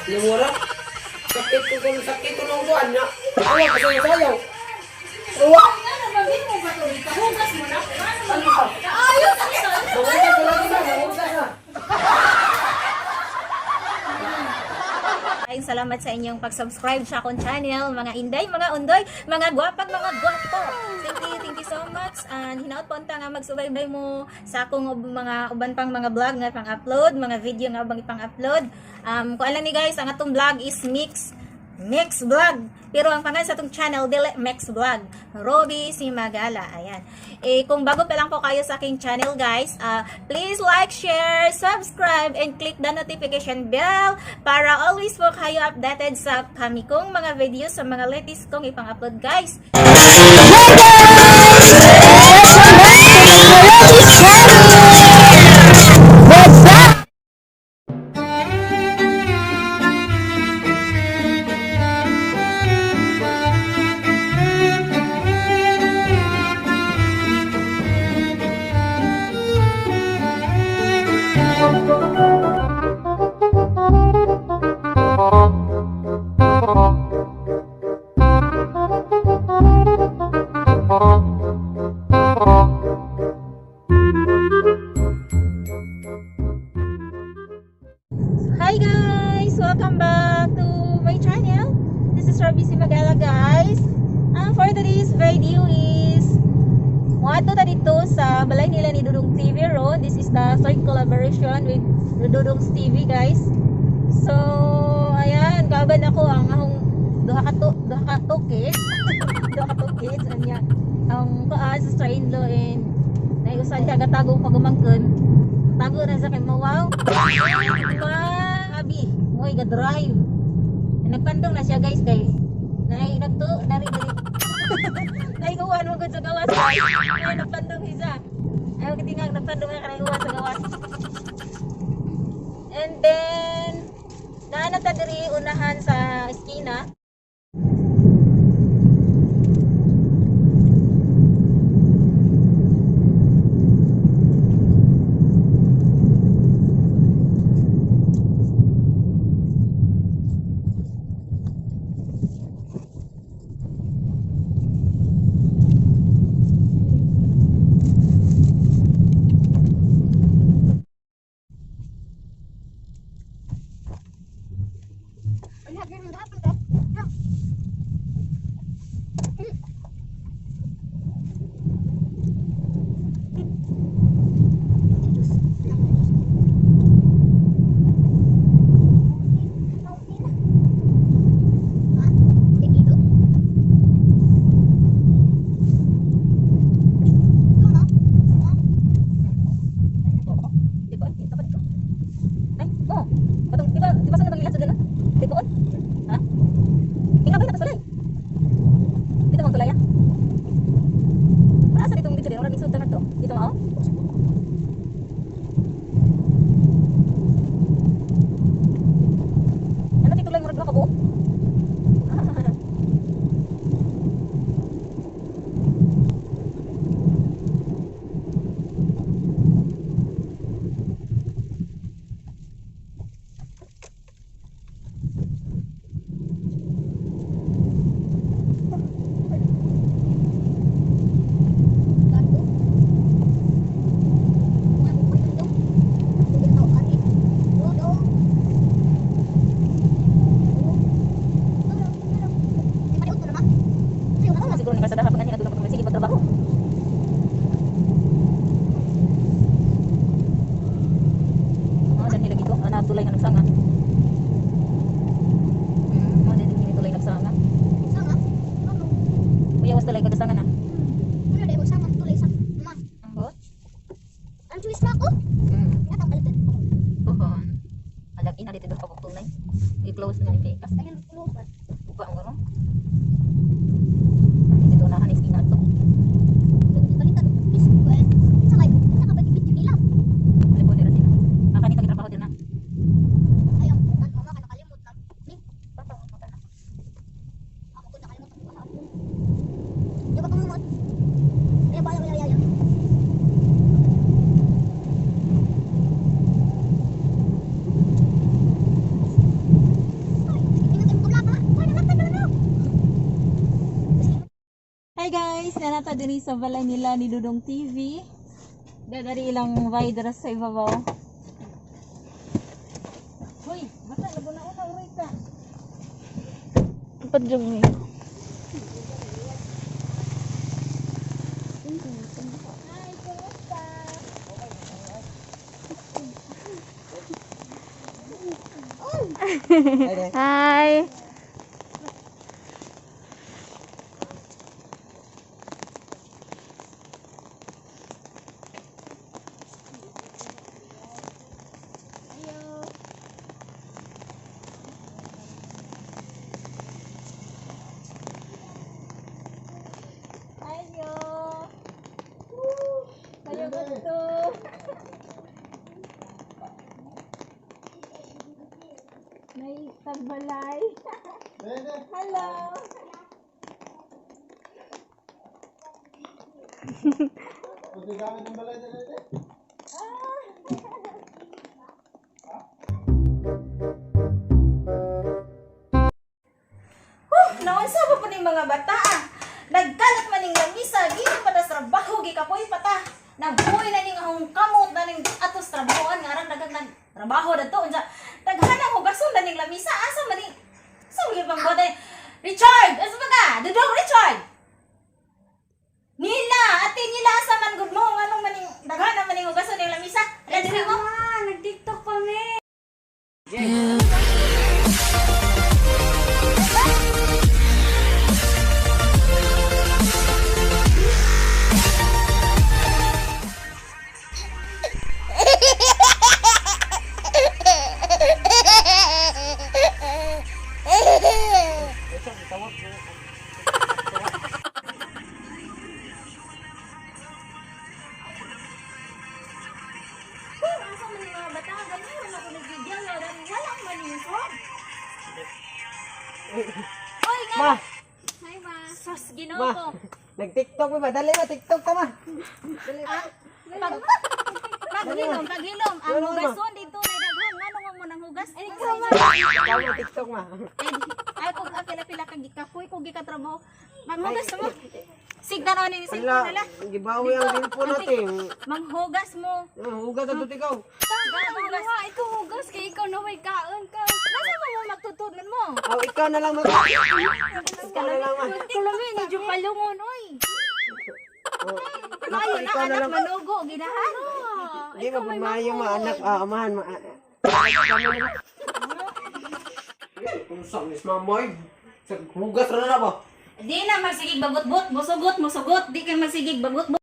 Lumura. Sakit ko nung buwan na. Ayaw kasi yung sayaw. Uwa. Hugas mo na. Ano ba? Ayos! Mangugas ka lagi ba? Mangugas ka. Ay, salamat sa inyong pag-subscribe sa akong channel, mga inday, mga undoy, mga gwapag, mga gwapo. Thank you so much. And hinaot po nga magsubaybay mo sa akong mga uban pang mga vlog nga pang-upload, mga video nga bang ipang-upload. Kung alam ni guys, ang atong vlog is mix vlog. Pero ang pangalan sa atong channel, dili Mix Vlog. Roby si Magala. Ayan. Kung bago pa lang po kayo sa aking channel, guys, please like, share, subscribe, and click the notification bell para always po kayo updated sa kami kong mga videos sa mga latest kong ipang-upload, guys. Hi guys! Welcome back to my channel. This is Roby si Magala, guys. For today's video is muadto ta dito sa balay nila ni Dudong TV Road. This is the third collaboration with Dudong's TV, guys. So, ayan, kaban ako ang akong duha ka kids. Duha ka kids anya. Ang sister-in-law and naiusan siya gatago pagumangkon. Tago na sa kay wow. Abi, moy ga drive. Nagpandong na siya, guys, kay nay nagto dari. Nay kuwan mo gud sa gawas. Ay nagpandong isa. Ayaw kitingag nagpandong na kanay uwan sa gawas. And then naana ta diri unahan sa eskina. Tulay nga nagsanga. Mo din kini tulay nagsanga. Sanga? Ano? Kuya was tulay nagsanga na. Ano dai mo sama tulay sa ma. Ambot? Ang tuwis na ako? Natang balikan. Pohon. Alagi na dito pa tulay. I-close na ni Pekas. Ayun close. Buka ang garo. Dito na hanis ina to. Balikan. Is well. Sa kay nakabati video nila. Ay po dira sila. Akani ka trabaho din na. na nata din sa balay nila ni Dudong TV. Dari ilang rider sa ibabaw. Hoy, bata lago na una uray ka. Padjong ni. Hi, kumusta? Hi. Ayo. Ayo betul. May tagbalay. Hello. Naunsa pa po ning mga bata? Nagkalat man ning lamisa, gito pa ta sa trabaho, gikapoy pa ta. Nagbuhay na ning ahong kamot na ning atos trabahoan nga arang daghang nagtrabaho dato unsa. Daghanang hugason na ning lamisa, asa man ning sa mga pang bote. Richard, asa ba ka? Dudong Richard. Nila, ate nila asa man good mo nganong man ning daghan man ning hugason ning lamisa. Ala diri mo. Nag-TikTok kami. Oy, Ma, hi ma. Sus, Ginoo ma. ko. Nag-TikTok mo ba? Dali ba TikTok ta ma? Paghilom. Ang hugason dito na daghan nganong mo nang hugas. Ay, ikaw man. Ikaw mo TikTok ma. Ay, kung pila ka gikapoy kung gikatrabaho. Manghugas mo. Sigdan o ni sigdan Wala, nila. gibawi ang bilpo natin. Manghugas mo. Hugas ang ikaw. Hugas. Ikaw hugas kay ikaw na may kaon ka. Nasa mo magtutunan mo? Oh, ikaw na lang mag. Ikaw na lang ma. Kulami ni Ju palungon oy. Oh, Mayo na ikaw na anak lang. manugo ginahan. Hindi mo mayo ma anak, amahan ma. Kung saan is mamoy? Sa hugas na ba? Di na magsigig babot-bot, musugot, di kay magsigig babot-bot.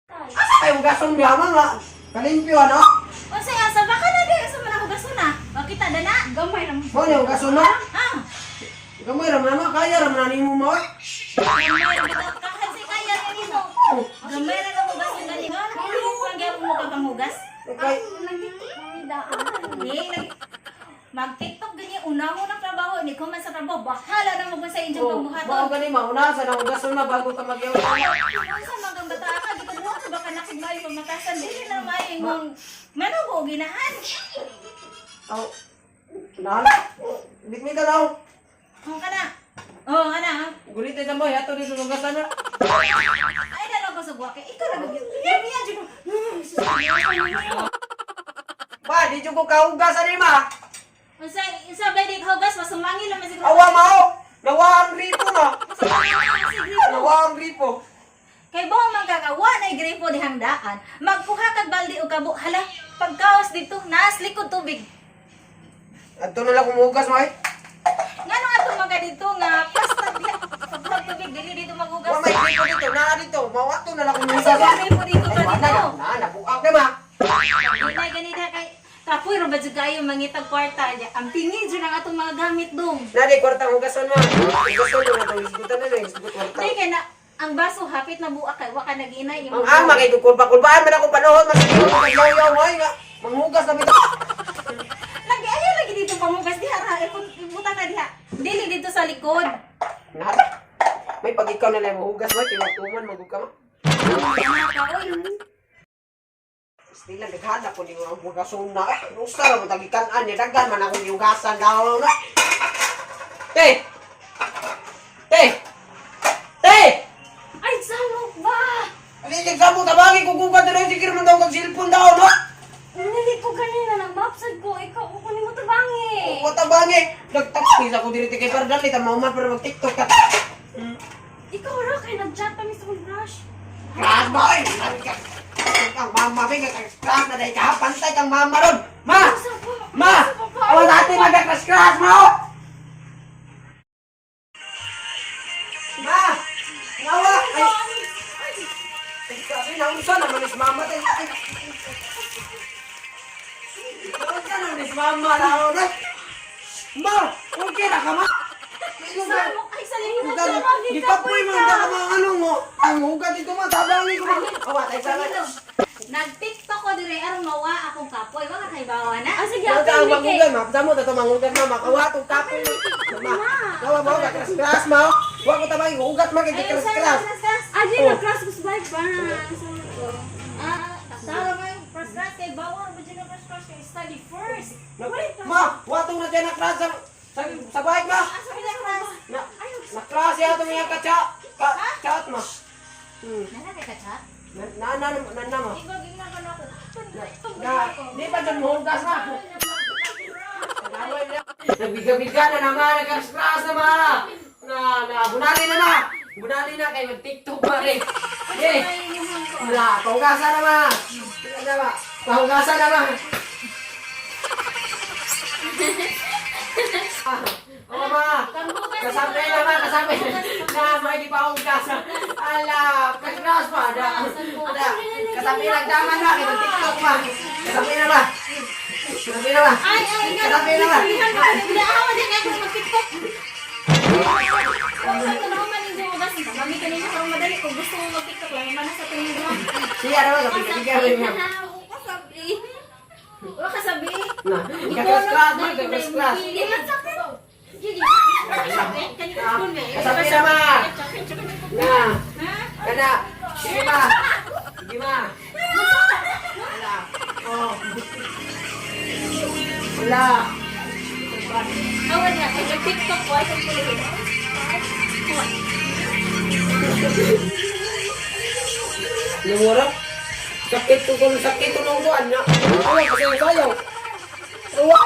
Asa kayo hugason biyama nga? Kalimpyo ano? O say asa ba ka na di asa man hugason na? Makita dana, gamay lang. Mo ni hugason na? Ah, Gamay ra man kaya ra man nimo mo. gamay ra bitaw kahan si kaya ni mo. Gamay ra lang hugas nga ni. Kung gyud mo ka panghugas. Kay Mag-TikTok ganyan, una mo ng trabaho, hindi ko man sa trabaho, bahala na mo sa inyong Bao pambuhaton. gani mauna sa nang hugason na bago ka magyaw. Kung sa mga bata ka, di ko buhat, baka nakigmayo pamatasan, dili na may mong manugo, ginahan. Aw. Nala. Dik mi daw. Ang ka na. Oh, ana. Gulit ta mo yato dito hugasan na. Ay, dalaw ko sa buwake. Ikaw na gagawin. Yan, yan, dyan. Ba, di jud ko kahugasan ni ma. Isa ba di hugas, masumangin naman siguro. Awa mao. Nawa ang gripo na. Siguro. Nawa ang gripo. Kay buong magkakawa na gripo di hangdaan, magkuha kag balde o kabo, hala, pagkaos dito, naas likod tubig. Adto na lang kumugas mo eh. Ngano ato mga dito nga plastic diha, pagkuha tubig dili dito magugas. Wa may gripo dito, na dito. Mawato na lang Asa kumugas. ba gripo dito ka dito? Na, nabuak na ma. Gina ganina kay kapoy ra ba jud kayo mangitag kwarta diya. Ang tingin jud ang atong mga gamit dong. Nadi kwarta hugasan ma. Hugasan na to, isgutan na isgut kwarta. Di kay na ang baso hapit na buak kay wa ka naginay Ang ama kay kulba-kulbaan man ako panahon masiguro magyaw-yaw mo nga. Manghugas na bitaw. Lagi ayo lagi dito pamugas diha ra ibutan na diha. Dili dito sa likod. Nada. May pag ikaw na lang mahugas mo, tinatuman magug ka ma. Ana ka oy. Sila naghada ko di mo hugason na. Usa ra mo tagikan-an ni daghan man akong gihugasan daw na. Te. Te. Te. Ay sa watabangi. Nagtapis ako diri kay Pardal ita mauman para mag-TikTok ka. Ikaw ra kay nag-chat pa mi sa kong crush. Crash boy. Kang mama bing crash na dai ka pantay kang mama ron. Ma. Ma. Awa natin mag-crash mo. Ma. Nawa. Ay. Sabi na unsa naman is mama tay. Unsa naman is mama na ron. Ma, okay na ka ma. Ay, sa lihin na Di pa po yung mga ano mo. Ang hugat dito mo, tabangi ko mo. Awa, tayo sa Nag-TikTok ko dire aron mawa akong kapoy. Wala kay bawa na. Ah, sige, Ang ang mangugan, mapsa mo, tato mangugan mo, makawa itong kapoy mo. Kawa mo, kakras-kras mo. Huwag ko tabangi, hugat mo, kaya kakras-kras. Aji na crush ko sa bike ba? Tara mo yung crush kay bawa mo dyan na crush kay study first. Ma, watong na dyan nakras sa bike ma. Sabi na crush. Nakras ya itong yung chat ma. Nana kay kachat? Nana ma. Ibagin na ka na ako. Di pa dyan mo hugas ma. Nagbiga-biga na naman, nagkras-kras naman. Bunali na ma. Bunali na kayo, mag-TikTok pa rin. Eh, wala, pahugasan naman. Pahugasan naman. Oo ma, kasabi naman, kasabi. Na, may di pa hugasan. Ala, kras-kras pa. Kasabi nagdaman na, kayo mag-TikTok pa. Kasabi na ba? Kasabi na ba? Kasabi na ba? Awa din ako mag-TikTok. Kung saan ka naman manin mo gas, mami kanina karong madali kung gusto mo mag-TikTok lang, mana sa tingin mo. Siya naman, kapit-kapit rin niya. Wala ka sabi. Na, kakras-kras ma, kakras-kras. Kasabi na ma. Na, kada. Sige ma. Sige ma. Wala. Oh. Wala. Awan na, kaya TikTok ko, ay kung Lumurap. Sakit ko kung sakit ko nung buwan na. Awa kasi sayaw. Awa.